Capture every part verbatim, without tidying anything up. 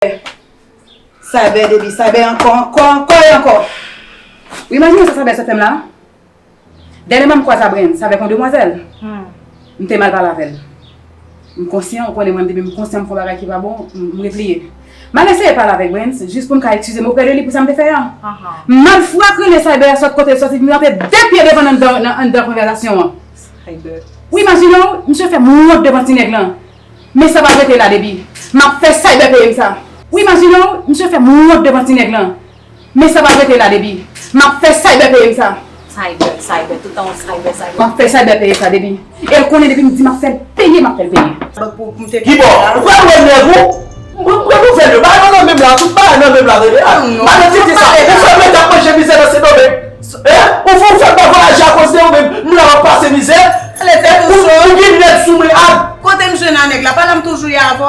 Cyber, Debbie, Cyber ankò, ankò, ankò e ankò. Ou imajine sa Cyber sot fè m la? Dènyèman m kwaze a Brens avèk yon demwazèl. M te mal pale avè l. M konsyan, ou konnen mwen, depi m konsyan m fè yon bagay ki pa bon, m, m repliye. M al eseye pale avèk Brens, jis pou m ka eskize m oprè de li pou sa m te fè a. M al fwa krele Cyber a sot kote l soti, m rantre de pye devan l anndan, nan, anndan konvèsasyon an. Cyber. Ou imajine w, misye fè m wont devan ti nèg lan. Men sa p ap rete la, Debbie. M ap fè Cyber peye m sa. Ou imajine w, misye fè m wont devan ti nèg lan. Men sa p ap rete la, Debbie. M ap fè Cyber peye m sa. Cyber, Cyber, tout tan w Cyber, Cyber. M ap fè Cyber peye sa, Debbie. E l konnen depi m di m ap fè l peye, m ap fè l peye. Kibò? Ou pral wè nèg ou? M pral nouvèl yo. Bagay nan menm la, tout bagay nan menm la, tande. Madan tete sa. Ou fè m rete ap manje mizè nan Sendomeng. Hein? Ou fè, ou fè m pa vwayaje akoz de ou menm. M la m ap pase mizè. Ou, ou gen nèg sou mwen, a. Kote m jwenn a nèg la? Pa la m toujou ye avè w.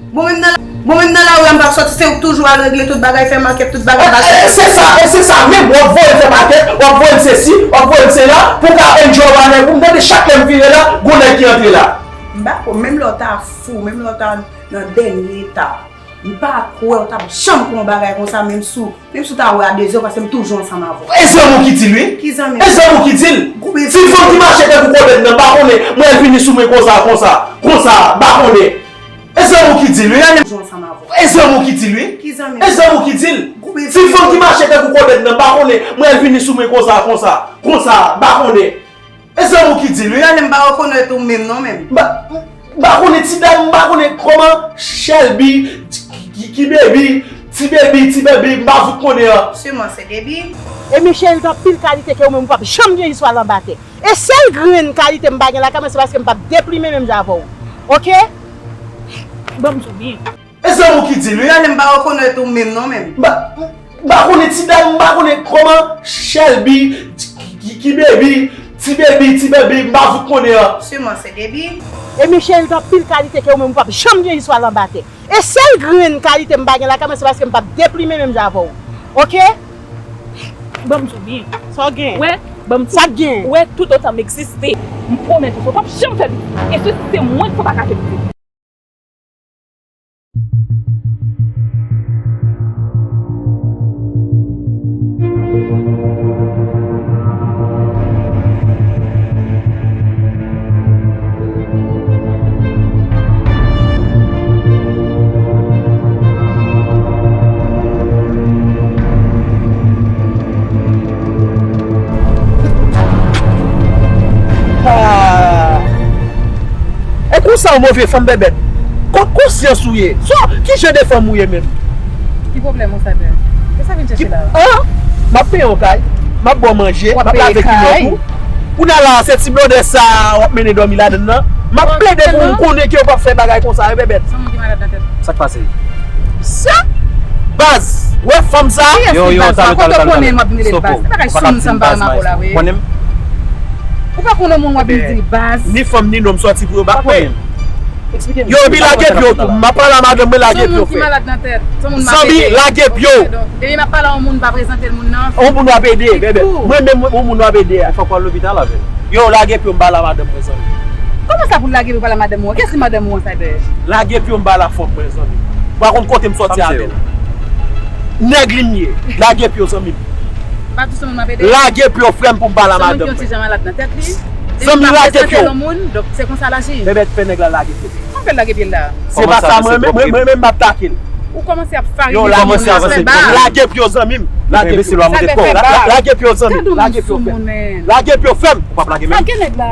Bon, menm nan, bon, menm nan lari a, m p ap soti, se ou k toujou al regle tout bagay, fè makèt, tout bagay, bagay. E, e, se sa, e se sa menm, w ap voye l fè makèt, w ap voye l sesi, w ap voye l sela, pou w ka enjoy bagay pou m tande chak lè m vire la, gon nèg ki antre la. M pa kwè, menm lè w ta fou, menm lè w ta nan dènye eta, m pa kwè w t ap janm pran yon bagay konsa, menm si w, menm si w ta wè a de zye, paske m toujou ansanm avè w. E zanmi w ki di l, wi. Ki zanmi w? E zanmi w ki di l. Ti fanm ki mache tankou kòbèt nan, m pa konnen, mwen l vini sou mwen konsa, konsa, konsa, m pa konnen. E zanmi w ki di l, wi. E zanmi w ki di l, wi. E zanmi w ki di l. Ti fanm ki mache tankou kòbèt nan, m pa konnen, mwen l vini sou mwen konsa, konsa, konsa, m pa konnen. E zanmi w ki di l, wi. Gade, m pa rekonèt ou menm non, menm. M pa, m pa konnen ti dam, m pa konnen kòman Shelby, ki, ki, ki Baby, ti Baby, ti Baby, m pa fout konnen an. Siman se Baby. E Michel, gen anpil kalite ke ou menm ou p ap janm gen istwa l anba tè. E sèl grenn kalite m pa gen lakay mwen, se paske m p ap deplimen menm jan avè w. Oke? Ban m di w byen. E zanmi w ki di l, wi. Gade, m pa rekonèt ou menm non, menm. M pa, m pa konnen ti dam, m pa konnen kòman Shelby, ki, ki, ki Baby, ti Baby, ti Baby, m pa fout konnen an. Siman se Baby. E Michel, gen anpil kalite ke ou menm ou p ap janm gen istwa l anba tè. E sèl grenn kalite m pa gen lakay mwen, se paske m p ap deplimen menm jan avè w. Oke? Ban m di w byen. Sa w gen? Wè, ban m di w. Sa k gen? Wè, toutotan m egziste, m pwomèt ou, sa w p ap janm fè pitit. E si se mwen, sa w pa ka fè pitit. Ah! E konsa w move fanm bèbèt? Kot konsyans ou ye? Sa, ki jan de fanm ou ye menm? Ki pwoblèm ou, Cyber? Kisa vin chèche la? Ah! M ap peye yon kay, m ap ba w manje, m ap lave kilòt ou. Kounye a la, se ti blòdè sa w ap mennen dòmi ladann nan. M ap plede pou m konnen ke w p ap fè bagay konsa, wi, bèbèt. Sa moun ki malad nan tèt. Sa k pase? Sa? Baz, wè fanm sa? Yo, yo, talè, talè, talè, talè. Stop, ou pa ka di baz, Maestro. Konnen m? Ou pa konnen moun w ap vin di baz. Ni fanm, ni nonm sòti pou yo bat mwen. Yo, epi lage pye w tou. M ap pale a madanm mwen, lage pye w, frè. Zanmi, lage pye w. Depi m ap pale a yon moun, m pa prezante l moun nan. Yon moun w ap ede, bèbè. Mwen menm, yon moun w ap ede a. Fòk w al lopital avè l. Yo, lage pye w, m pale a madanm mwen, zanmi. Kòman sa pou l lage pye w pale a madanm ou an? Kiyès ki madanm ou an, Cyber? Lage pye w, m pale a fanm mwen, zanmi. Ou pa konn kote m sòti avè l. Nèg li m ye. Lage pye w, zanmi m. Pa di se moun m ap ede. Lage pye w, frè m, pou m pale a madanm mwen. Zanmi, lage pye w. Donk, se konsa l aji. Bèbèt, fè nèg la lage pye w. Kòman fè l lage pye l la? Se pa sa, mwen, mwen, mwen, mwen, m ap take l. Ou kòmanse ap farine moun nan, fè ba. Lage pye w, zanmi m. Lage pye w. Lage pye w, zanmi m. Lage pye w, frè m. Lage pye w, frè m. Ou p ap lage men. Lage nèg la.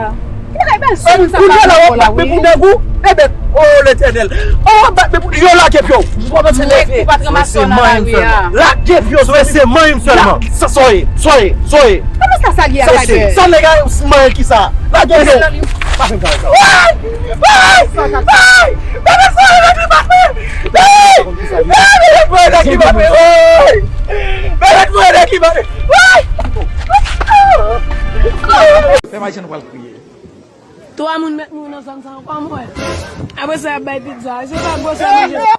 Ki bagay bèl sou moun sa pa la, wi. Kounye a la, w ap bat men pou nèg ou, bèbèt. Oh, Letènèl. Oh, w ap bat men pou, yo, lage pye w. M kòmanse leve. Ou pa t ranmase w nan lari a. Lage pye w, se manyen m sèlman. Sa, sa w ye, sa w ye, sa w ye. Kòman sa, sa l ye a, sa w ye? Sa nèg a, manyen ki sa? Lage pye w. Pa fè m sa. Woy! Woy! Woy! Bèbèt, fò nèg li bat mwen! Woy! Woy! Bèbèt, fò nèg li bat mwen! Woy! Bèbèt, fò nèg li bat mwen! Woy! Fè m Ayisyen nou pral kriye. Twa moun mèt mouri nan zòn sa ankò, mwen. Apre sa, y ap bay pizza. Se pa gwo sa manje.